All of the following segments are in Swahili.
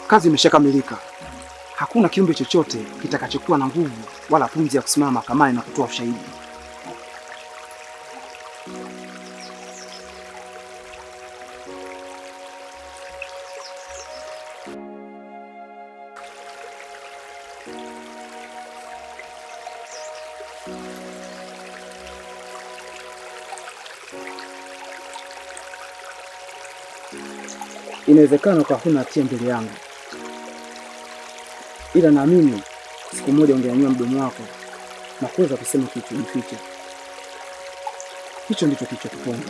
Kazi imeshakamilika. Hakuna kiumbe chochote kitakachokuwa na nguvu wala pumzi ya kusimama mahakamani na kutoa ushahidi. Inawezekana kwa huna hatia mbele yangu, ila naamini siku moja ungenyanyua mdomo wako na kuweza kusema kilichojificha. Hicho ndicho kilichokuponza.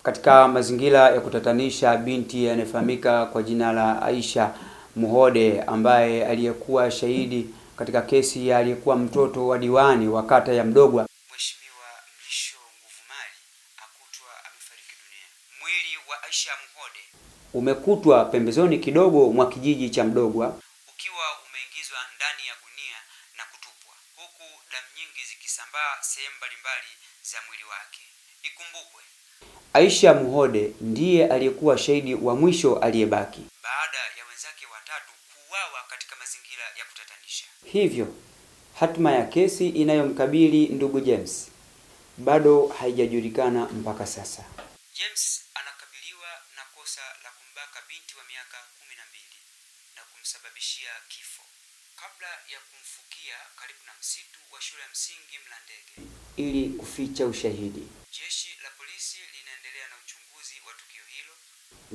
Katika mazingira ya kutatanisha, binti anayefahamika kwa jina la Aisha Muhode ambaye aliyekuwa shahidi katika kesi ya aliyekuwa mtoto wa diwani wa kata ya Mdogwa Mheshimiwa Mrisho Nguvumali akutwa amefariki dunia. Mwili wa Aisha Muhode umekutwa pembezoni kidogo mwa kijiji cha Mdogwa ukiwa umeingizwa ndani ya gunia na kutupwa, huku damu nyingi zikisambaa sehemu mbalimbali za mwili wake. Ikumbukwe Aisha Muhode ndiye aliyekuwa shahidi wa mwisho aliyebaki baada ya wenzake watatu kuuawa katika mazingira ya kutatanisha. Hivyo hatma ya kesi inayomkabili ndugu James bado haijajulikana mpaka sasa. James anakabiliwa na kosa la kumbaka binti wa miaka 12 na kumsababishia kifo kabla ya kumfukia karibu na msitu wa shule ya msingi Mlandege ili kuficha ushahidi. Jeshi la polisi linaendelea na uchunguzi wa tukio hilo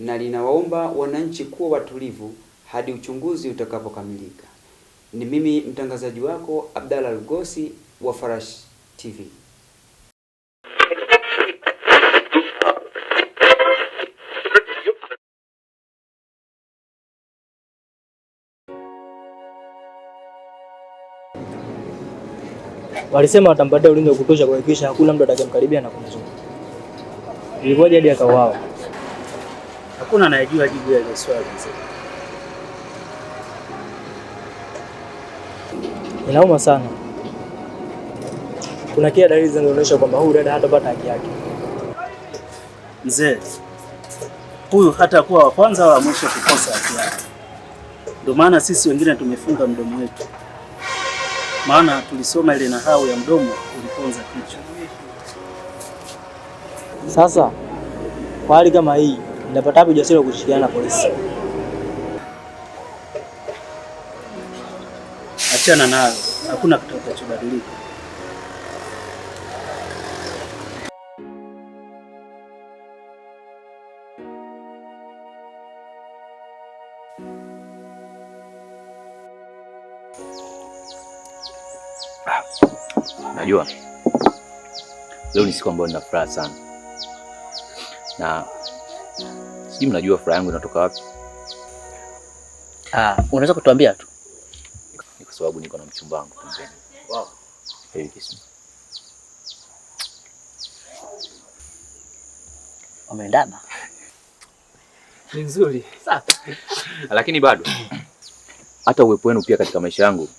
na linawaomba wananchi kuwa watulivu hadi uchunguzi utakapokamilika. Ni mimi mtangazaji wako Abdalla Lugosi wa Farash TV. Walisema watampatia ulinzi wa kutosha kuhakikisha hakuna mtu atakayemkaribia na kumzuru. Ilikuwaje hadi akauawa? Hakuna anayejua jibu ya hilo swali mzee. Inauma sana. Kuna kila dalili zinazoonyesha kwamba huyu dada hatapata haki yake. Mzee, huyu hatakuwa wa kwanza wala mwisho kukosa haki yake. Ndio maana sisi wengine tumefunga mdomo wetu, maana tulisoma ile nahau ya mdomo uliponza kichwa. Sasa kwa hali kama hii, ninapata wapi ujasiri wa kushirikiana na polisi? Achana nayo, hakuna kitakachobadilika. Najua leo ni siku ambayo nina furaha sana, na sijui mnajua furaha yangu inatoka wapi? Ah, unaweza kutuambia tu? Ni kwa sababu niko na mchumba wangu pembeni. Wow. Hey, kiss me. Wameendana. Ni nzuri. Safi. Lakini bado hata uwepo wenu pia katika maisha yangu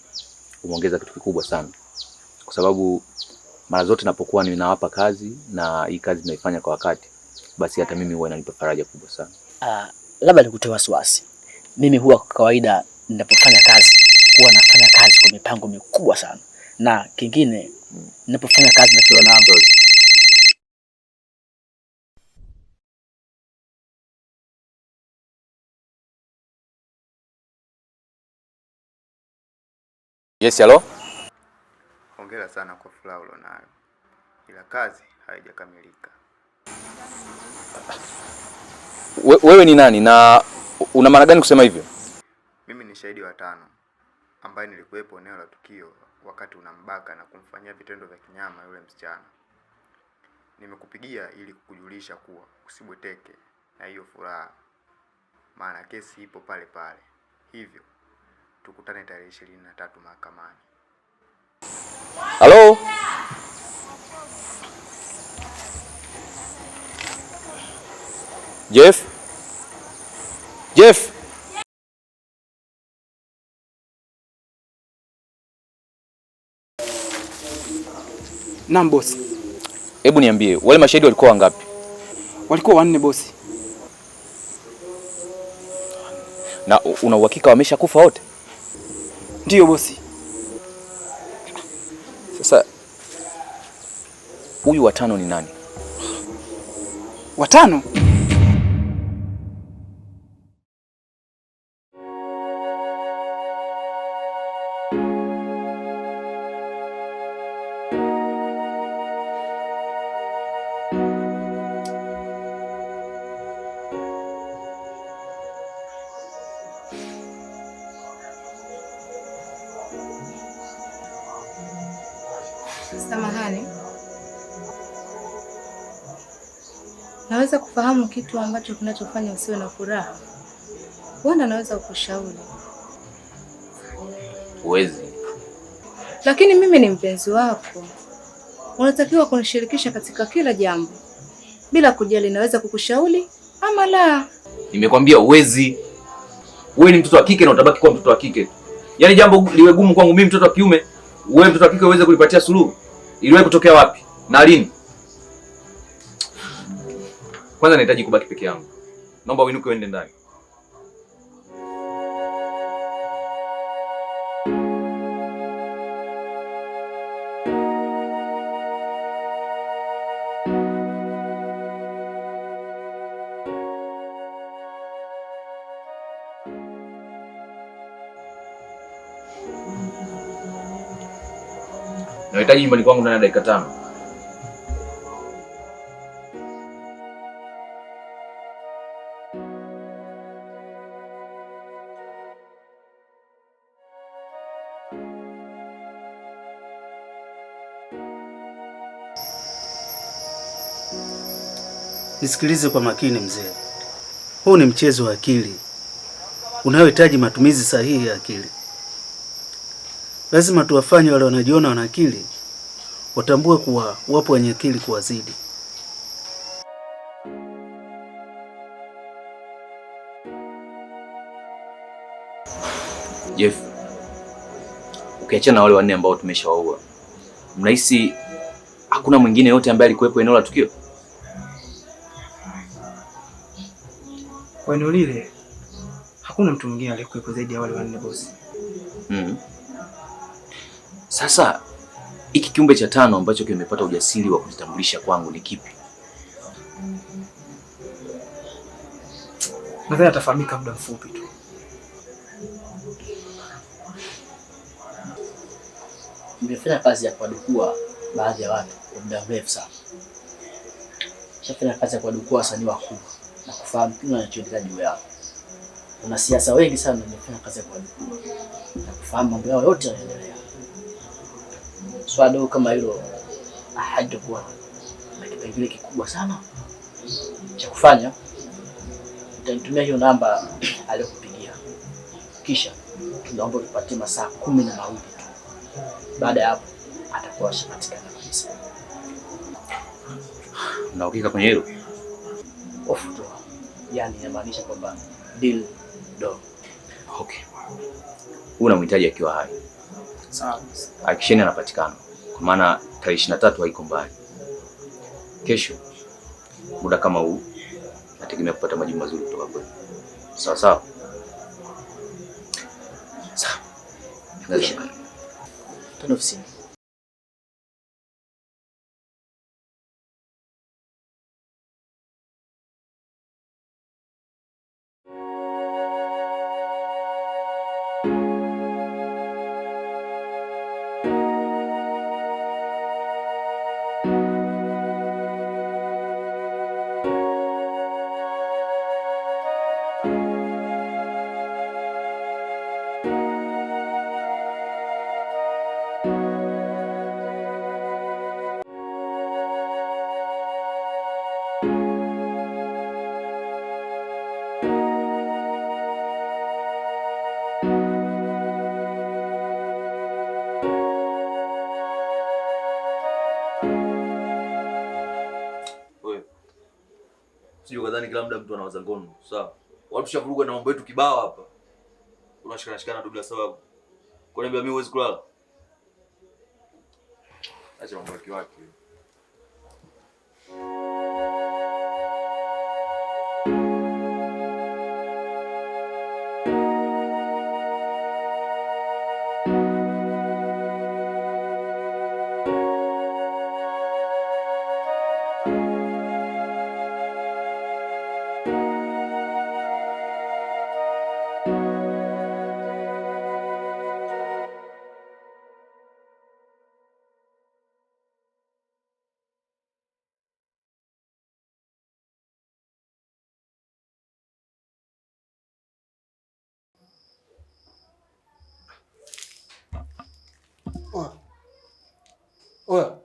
umeongeza kitu kikubwa sana, kwa sababu mara zote napokuwa ninawapa kazi na hii kazi naifanya kwa wakati, basi hata mimi huwa inanipa faraja kubwa sana. Ah, labda nikutoe wasiwasi. Mimi huwa kwa kawaida ninapofanya kazi huwa nafanya kazi kwa mipango mikubwa sana, na kingine ninapofanya kazi na kiona wangu Yes, hello. Hongera sana kwa furaha ulionayo, ila kazi haijakamilika. Wewe ni nani na una maana gani kusema hivyo? Mimi ni shahidi wa tano ambaye nilikuwepo eneo la tukio wakati unambaka na kumfanyia vitendo vya kinyama yule msichana. Nimekupigia ili kukujulisha kuwa usibweteke na hiyo furaha, maana kesi ipo pale pale. Hivyo tukutane tarehe 23 mahakamani. Halo? Jeff? Jeff? Naam bosi. Hebu niambie, wale mashahidi walikuwa wangapi? Walikuwa wanne bosi. Na una uhakika wameshakufa wote? Ndiyo bosi. Sasa huyu watano ni nani? Watano? Samahani, naweza kufahamu kitu ambacho kinachofanya usiwe na furaha? Huenda naweza kukushauri. Huwezi. Lakini mimi ni mpenzi wako, unatakiwa kunishirikisha katika kila jambo bila kujali naweza kukushauri ama la. Nimekwambia huwezi. Wewe ni mtoto wa kike na utabaki kuwa mtoto wa kike. Yaani jambo liwe gumu kwangu mimi mtoto wa kiume, wewe mtoto wa kike uweze kulipatia suluhu? Iliwahi kutokea wapi na lini? Kwanza nahitaji kubaki peke yangu. Naomba uinuke uende ndani. Nahitaji nyumbani kwangu ndani ya dakika 5. Nisikilize kwa makini mzee. Huu ni mchezo wa akili unaohitaji matumizi sahihi ya akili. Lazima tuwafanye wale wanajiona wana akili watambue kuwa wapo wenye akili kuwazidi. Jeff, ukiachana na wale wanne ambao tumeshawaua, mnahisi hakuna mwingine yote ambaye alikuwepo eneo la tukio? Kwa eneo lile hakuna mtu mwingine aliyekuwepo zaidi ya wale wanne bosi. Sasa hiki kiumbe cha tano ambacho kimepata ujasiri wa kujitambulisha kwangu ni kipi? Nadhani atafahamika muda mfupi tu. Nimefanya kazi ya kuwadukua baadhi ya watu kwa muda mrefu sana. Nishafanya kazi ya kuwadukua wasanii wakubwa na kufahamu kile wanachoendelea juu yao. Kuna siasa wengi sana nimefanya kazi ya kuwadukua na kufahamu mambo yao yote yanaendelea. Swala dogo kama hilo halitakuwa na kipengele kikubwa sana cha kufanya. Utanitumia hiyo namba aliyokupigia, kisha tunaomba tupatie masaa 12 tu. Baada ya hapo atakuwa ashapatikana kabisa. Na uhakika kwenye hilo? Ofu tu. Yaani inamaanisha kwamba deal do. Okay. Huyu unamhitaji akiwa hai. Sawa. Hakikisheni anapatikana. Kwa maana tarehe 23 haiko mbali. Kesho muda kama huu nategemea kupata majibu mazuri kutoka kwenu. Sawa sawa. Sawa. Twende ofisini. muda mtu anawaza ngono, sawa? Watu tushavuruga na mambo yetu kibao hapa. Unashikana shikana tu bila sababu. Kwa nini bila mimi huwezi kulala? Acha mambo yake wake. Oya. Oya.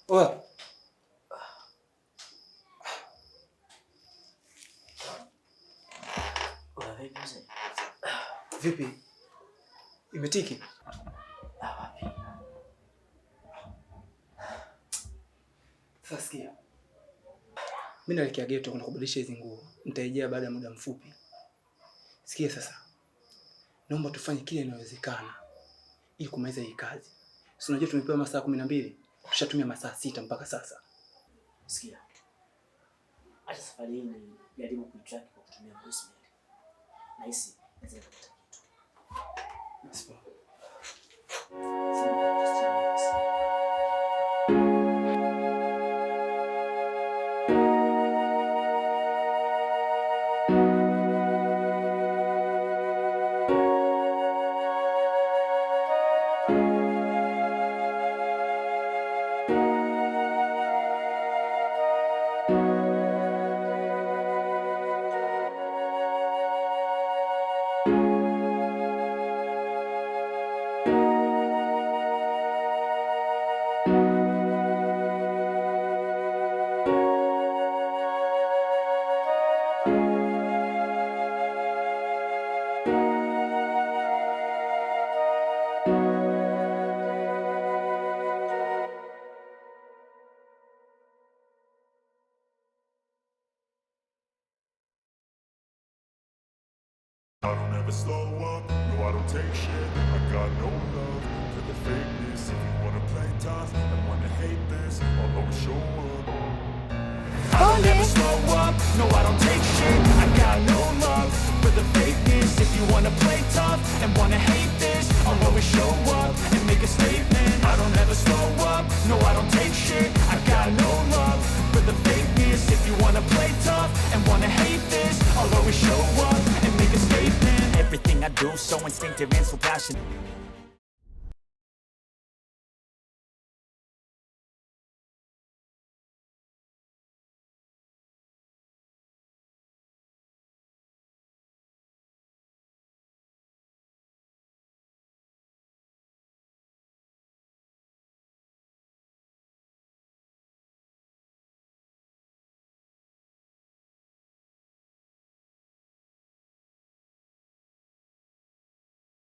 Oya. Oya, vipi mzee? Vipi? Imetiki? Ah, wapi? Sasa sikia. Mimi naelekea ghetto kwenda kubadilisha hizi nguo. Nitarejea baada ya muda mfupi. Sikia sasa. Naomba tufanye kile inawezekana ili kumaliza hii kazi. Si unajua tumepewa masaa 12, tushatumia masaa 6 mpaka sasa. Sikia. Acha safari hii nijaribu kuitrack kwa kutumia voicemail. Nahisi naweza kupata kitu. Basi. Sina. I don't ever slow up, no I don't take shit. I got no love for the fakeness. If you wanna play tough and wanna hate this, I'll always show up. I don't ever slow up, no I don't take shit. I got no love for the fakeness. If you wanna play tough and wanna hate this, I'll always show up and make a statement. I don't ever slow up, no I don't take shit. I got no love for the fakeness. If you wanna play tough and wanna hate this, I'll always show up and make a statement. Everything I do, so instinctive and so passionate.